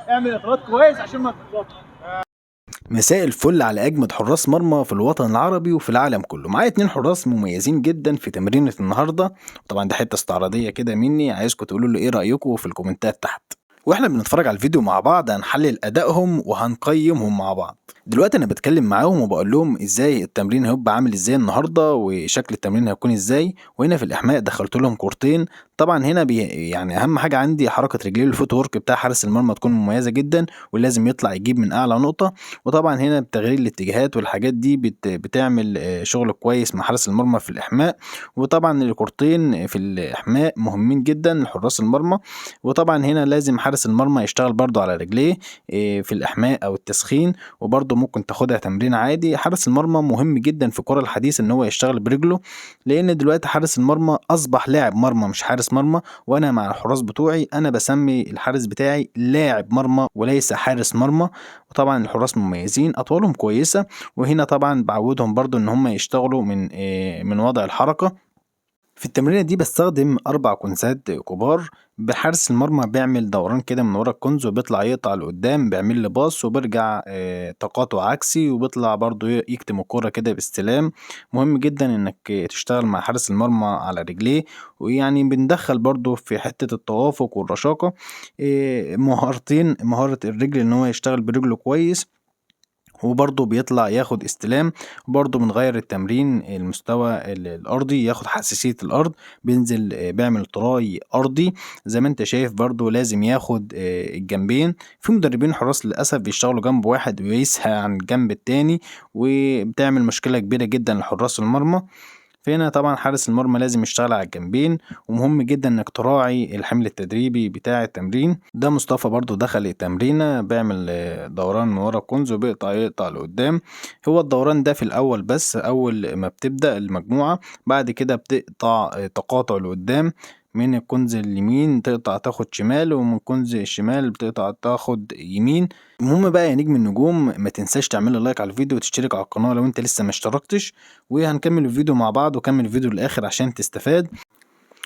اعمل اطالات كويس عشان ما تتلطش. مساء الفل على اجمد حراس مرمى في الوطن العربي وفي العالم كله. معايا اتنين حراس مميزين جدا في تمرينة النهارده، طبعا ده حتة استعراضيه كده مني، عايزكم تقولوا لي ايه رايكم في الكومنتات تحت. واحنا بنتفرج على الفيديو مع بعض هنحلل ادائهم وهنقيمهم مع بعض. دلوقتي انا بتكلم معاهم وبقول لهم ازاي التمرين هيبقى عامل ازاي النهارده وشكل التمرين هيكون ازاي. وهنا في الاحماء دخلت لهم كورتين. طبعا هنا يعني اهم حاجة عندي حركة رجليه، ال footwork بتاع حارس المرمى تكون مميزة جدا، ولازم يطلع يجيب من اعلى نقطة. وطبعا هنا بتغيير الاتجاهات والحاجات دي بتعمل شغل كويس مع حارس المرمى في الاحماء. وطبعا الكورتين في الاحماء مهمين جدا لحراس المرمى. وطبعا هنا لازم حارس المرمى يشتغل برضو على رجليه في الاحماء او التسخين، وبرضو ممكن تاخدها تمرين عادي. حارس المرمى مهم جدا في الكرة الحديثة ان هو يشتغل برجله، لان دلوقتي حارس المرمى اصبح لاعب مرمى مش حارس مرمى. وانا مع الحراس بتوعي انا بسمي الحارس بتاعي لاعب مرمى وليس حارس مرمى. وطبعا الحراس مميزين، اطوالهم كويسة. وهنا طبعا بعودهم برضو ان هم يشتغلوا من وضع الحركة. في التمرينة دي بستخدم 4 كونزات كبار. بحارس المرمى بيعمل دوران كده من ورا ال cones وبيطلع يقطع لقدام، بيعمل لي pass وبرجع تقاطع عكسي، وبيطلع برضو يكتم الكرة كده باستلام. مهم جدا انك تشتغل مع حارس المرمى على رجليه، ويعني بندخل برضو في حتة التوافق والرشاقة، مهارتين، مهارة الرجل ان هو يشتغل برجله كويس، وبرضه بيطلع ياخد استلام. وبرضه بنغير التمرين المستوى الارضي، ياخد حساسية الارض، بينزل، بيعمل try ارضي زي ما انت شايف. برضه لازم ياخد الجنبين. في مدربين حراس للاسف بيشتغلوا جنب واحد ويسهى عن الجنب التاني، وبتعمل مشكلة كبيرة جدا لحراس المرمى. فهنا طبعا حارس المرمى لازم يشتغل على الجنبين، ومهم جدا انك تراعي الحمل التدريبي بتاع التمرين ده. مصطفى برضو دخل التمرينة بيعمل دوران من ورا ال cones وبيقطع يقطع لقدام. هو الدوران ده في الاول بس، اول ما بتبدأ المجموعة، بعد كده بتقطع تقاطع لقدام، من ال cones اليمين تقطع تاخد شمال، ومن ال cones الشمال بتقطع تاخد يمين. المهم بقى يا نجم النجوم ما تنساش تعمل like على الفيديو وتشترك على القناة لو انت لسه ما اشتركتش، وهنكمل الفيديو مع بعض، وكمل الفيديو للاخر عشان تستفاد.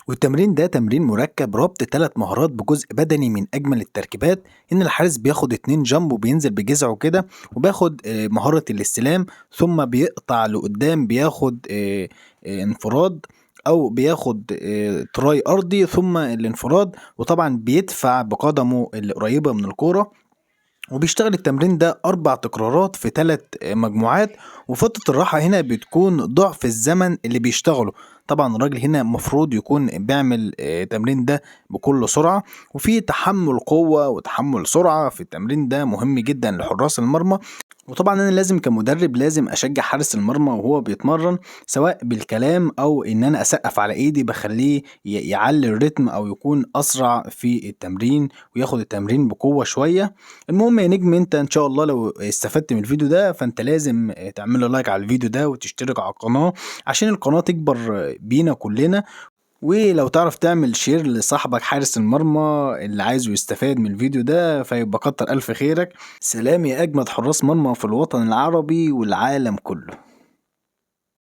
والتمرين ده تمرين مركب ربط 3 مهارات بجزء بدني من اجمل التركيبات. ان الحارس بياخد 2 jump وبينزل بجذعه كده، وبياخد مهارة الاستلام، ثم بيقطع لقدام، بياخد انفراد او بياخد try ارضي ثم الانفراد، وطبعا بيدفع بقدمه القريبة من الكورة. وبيشتغل التمرين ده 4 تكرارات في 3 مجموعات، وفترة الراحة هنا بتكون ضعف الزمن اللي بيشتغله. طبعا الراجل هنا مفروض يكون بيعمل التمرين ده بكل سرعة، وفي تحمل قوة وتحمل سرعة في التمرين ده مهم جدا لحراس المرمى. وطبعا انا لازم كمدرب لازم اشجع حارس المرمى وهو بيتمرن، سواء بالكلام او ان انا اسقف على ايدي، بخليه يعلي الريتم او يكون اسرع في التمرين وياخد التمرين بقوة شوية. المهم يا نجم انت ان شاء الله لو استفدت من الفيديو ده فانت لازم تعمل like على الفيديو ده وتشترك على القناة عشان القناة تكبر بينا كلنا. ولو تعرف تعمل share لصاحبك حارس المرمى اللي عايزه يستفاد من الفيديو ده فيبقى كتر ألف خيرك. سلام يا أجمد حراس مرمى في الوطن العربي والعالم كله.